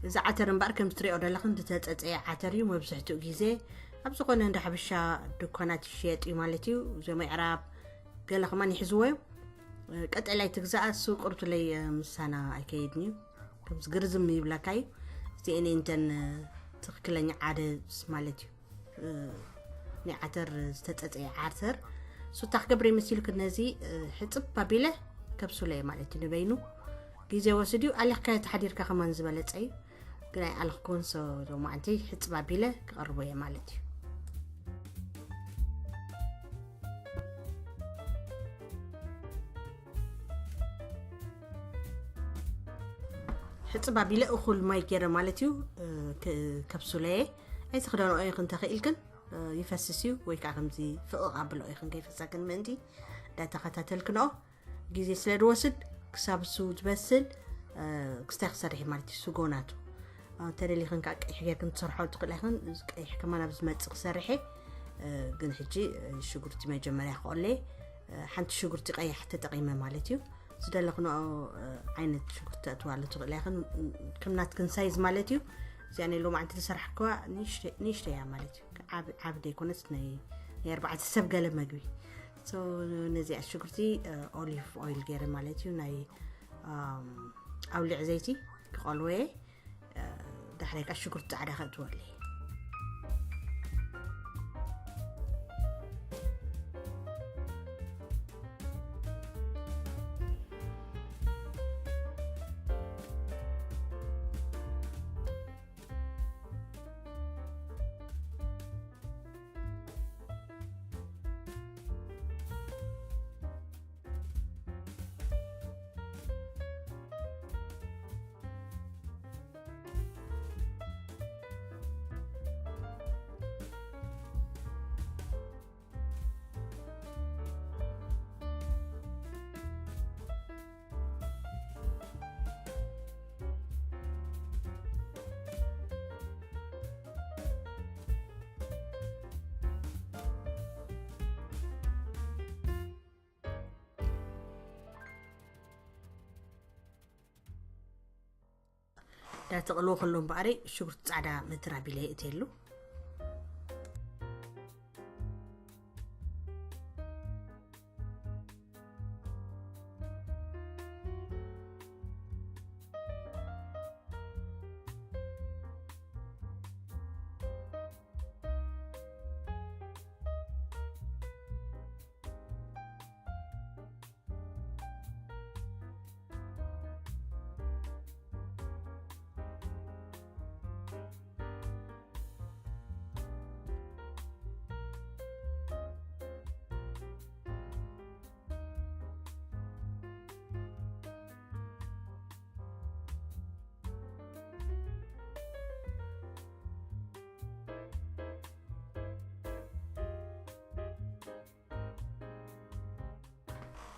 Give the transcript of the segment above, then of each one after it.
እዚ ዓተር እምበኣር ከም ትሪኦ ዘለኽን ዝተፀፀየ ዓተር እዩ። መብዝሕትኡ ግዜ ኣብ ዝኾነ እንዳ ሓበሻ ድኳናት ይሽየጥ እዩ ማለት እዩ። እዞም ኣዕራብ ገለ ከማን ይሕዝዎ እዮም። ቀጠላይ ትግዛኣ እሱ ቁርቱለይ ምሳና ኣይከይድን እዩ። ከምዚ ግርዝም ይብለካ እዩ። እዚኤን እንተን ትኽክለኛ ዓደስ ማለት እዩ። ናይ ዓተር ዝተፀፀየ ዓተር ሱታ ክገብር መሲሉ ክነዚ ሕፅብ ኣቢለ ከብሱለ ማለት እዩ። ንበይኑ ግዜ ወስድ እዩ። ኣሊኽካ ተሓዲርካ ከማን ዝበለፀ እዩ። ግን ኣይኣለኽኩን። ሶ ሎማዓንቲ ሕፅብ ኣቢለ ክቐርቦ እየ ማለት እዩ። ሕፅብ ኣቢለ እኹል ማይ ገይረ ማለት እዩ። ከብሱለየ ኣይትኽደንኦ ኢኽን ተኽኢልክን ይፈስስ እዩ። ወይ ከዓ ከምዚ ፍቕቕ ኣብሎ ኢኽን ከይፈሰክን ምእንቲ እንዳተኸታተልክንኦ ግዜ ስለ ዝወስድ ክሳብ እሱ ዝበስል ክስታይ ክሰርሕ ማለት እዩ። ስጎናቱ ተደሊኽን ከዓ ቀይሕ ጌርክን ትሰርሖ ትኽእላ ይኽን። ቀይሕ ከማን ኣብ ዝመፅእ ክሰርሐ። ግን ሕጂ ሽጉርቲ መጀመርያ ክቆለ ሓንቲ ሽጉርቲ ቀያሕ ተጠቂመ ማለት እዩ። ዝደለኽንኦ ዓይነት ሽጉርቲ ተእትዋሉ ትኽእላ ይኽን። ከም ናትክን ሳይዝ ማለት እዩ። እዚኣ ናይ ሎማዓንቲ ዝሰራሕክዋ ንእሽተይ እያ ማለት እዩ። ዓብ ዘይኮነስ ናይ ኣርባዕተ ሰብ ገለ መግቢ። ነዚኣ ሽጉርቲ ኦሊቭ ኦይል ገይረ ማለት እዩ። ናይ ኣውሊዕ ዘይቲ ክቐልወየ። ዳሕራይ ከዓ ሽጉርቲ ፃዕዳ ከእትወለይ። ዳተቕልዎ ከሎ እምበኣሪ ሽጉርቲ ፃዕዳ መትር ኣቢለ እትየሉ።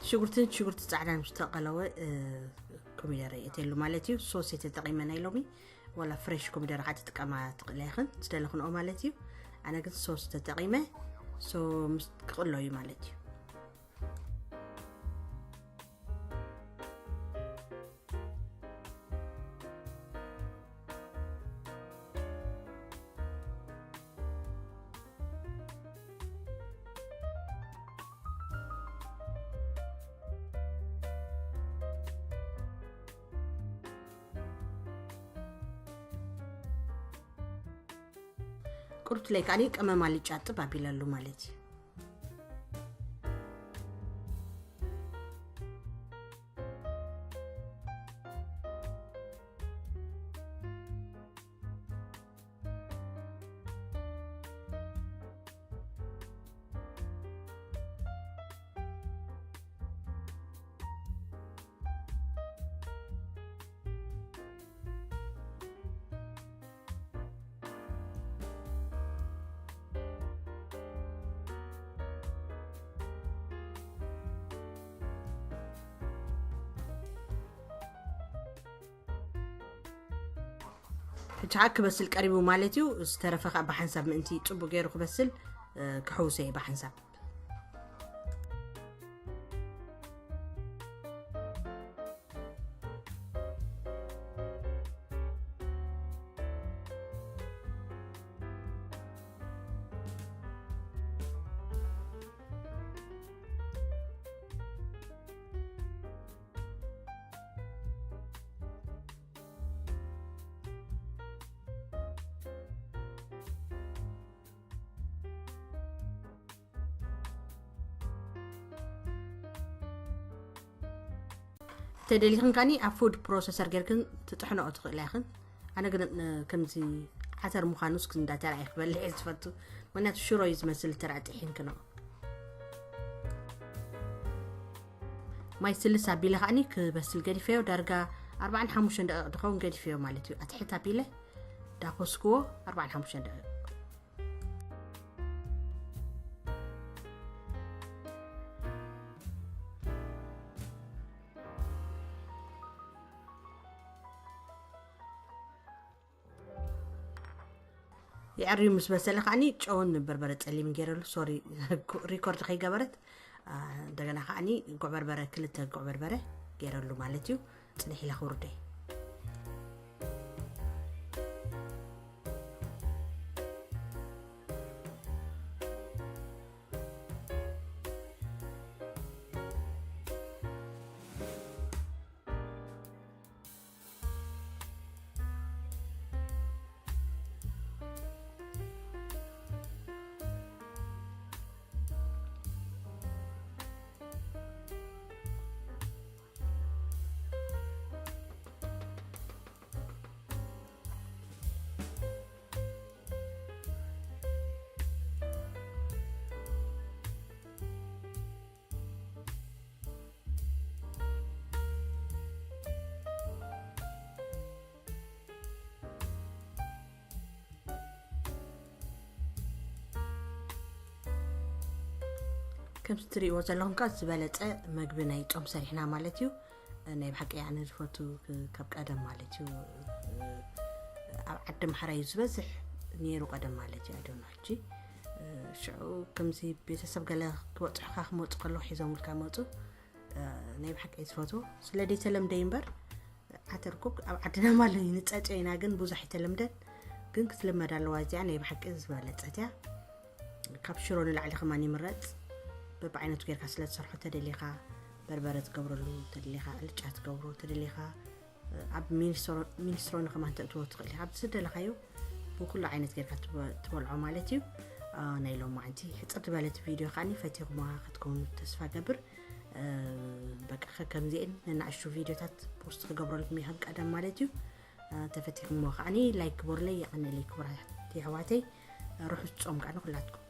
ሽጉርትን ሽጉርቲ ፃዕዳን ዝተቐለወ ኮሚደረ የእትየሉ ማለት እዩ። ሶስ የተጠቂመ ናይ ሎሚ ዋላ ፍሬሽ ኮሚደረ ከዓ ትጥቀማ ትኽእላ ይኽን ዝደለኽንኦ ማለት እዩ። ኣነ ግን ሶስ ተጠቂመ። ሶ ምስ ክቕሎ እዩ ማለት እዩ። ቁርት ላይ ከዓኒ ቀመም ኣልጫ ጥብ ኣቢለሉ ማለት እዩ። ሕጂ ከዓ ክበስል ቀሪቡ ማለት እዩ። ዝተረፈ ከዓ ብሓንሳብ ምእንቲ ፅቡቅ ገይሩ ክበስል ክሕውሰ እየ ብሓንሳብ። ተደሊኽን ካኒ ኣብ ፉድ ፕሮሰሰር ጌርክን ትጥሕነኦ ትኽእላ ኢኽን። ኣነ ግን እ፣ ከምዚ ዓተር ምዃኑስ ክንዳተራ እየ ክበልዕ እየ ዝፈቱ። ምክንያቱ ሽሮ እዩ ዝመስል ተራ ጥሒንክኖ። ማይ ስልስ ኣቢለ ከዓኒ ክበስል ገዲፈዮ። ዳርጋ ኣርባዓን ሓሙሽተን ደቂቕ ድኸውን ገዲፈዮ ማለት እዩ። ኣትሕት ኣቢለ ዳኮስክዎ ኣርባዓን ሓሙሽተን ደቂቕ። የዕርዩ ምስ በሰለ ከዓኒ ጨውን በርበረ ጸሊም ገይረሉ። ሶሪ፣ ሪኮርድ ከይገበረት፣ አ፣ እንደገና ከዓኒ ጉዕ በርበረ፣ ክልተ ጉዕ በርበረ ገይረሉ ማለት እዩ። ጽንሕ ኢለ ክውርደይ። ከምዚ ትርእይዎ ዘለኹም ከኣ ዝበለጸ መግቢ ናይ ጾም ሰሪሕና ማለት እዩ። ናይ ብሓቂ ኣነ ዝፈቱ ክ-፣ ካብ ቀደም ማለት እዩ። ኣብ ዓዲ ኣምሓራ እዩ ዝበዝሕ ነይሩ ቀደም ማለት እዩ። I don't know ሕጂ። ሽዑ ከምዚ ቤተሰብ ገለ ክበጽሑኻ ክመጹ ከለዉ ሒዞምልካ መጹ። ናይ ብሓቂ ዝፈትዎ ስለ ደይተለምደ እዩ እምበር፣ ዓተርኩክ ኣብ ዓድና ማለት እዩ ንጸጽዮ ኢና፣ ግን ብዙሕ ኣይተለምደን። ግን ክትልመድ ኣለዋ እዚኣ፣ ናይ ብሓቂ ዝበለጸት እያ። ካብ ሽሮ ንላዕሊ ከማን ይምረጽ። በብዓይነቱ ጌርካ ስለ ትሰርሖ ተደሊኻ በርበረ ትገብረሉ፣ ተደሊኻ ኣልጫ ትገብሮ፣ ተደሊኻ ኣብ ሚኒስትሮ-፣ ሚኒስትሮኒ ከማን ተእትዎ ትኽእል ኢኻ። ኣብ ዝደለኻዮ ብኩሉ ዓይነት ጌርካ ትበ-፣ ትበልዖ ማለት እዩ። አ፣ ናይ ሎማዓንቲ ሕጽር ዝበለት ቪድዮ ከዓኒ ፈቲኹማ ክትከውኑ ተስፋ ገብር። እ፣ በቃ ከከምዚኤን ነናእሽቱ ቪድዮታት ፖስት ክገብረልኩም እየ ከም ቀደም ማለት እዩ። እ፣ ተፈቲኹምዎ ከዓኒ ላይክ ግበሩለይ፣ የቐንየለይ ክቡራት የሕዋተይ። ርሑስ ጾም ከዓኒ ኩላትኩም።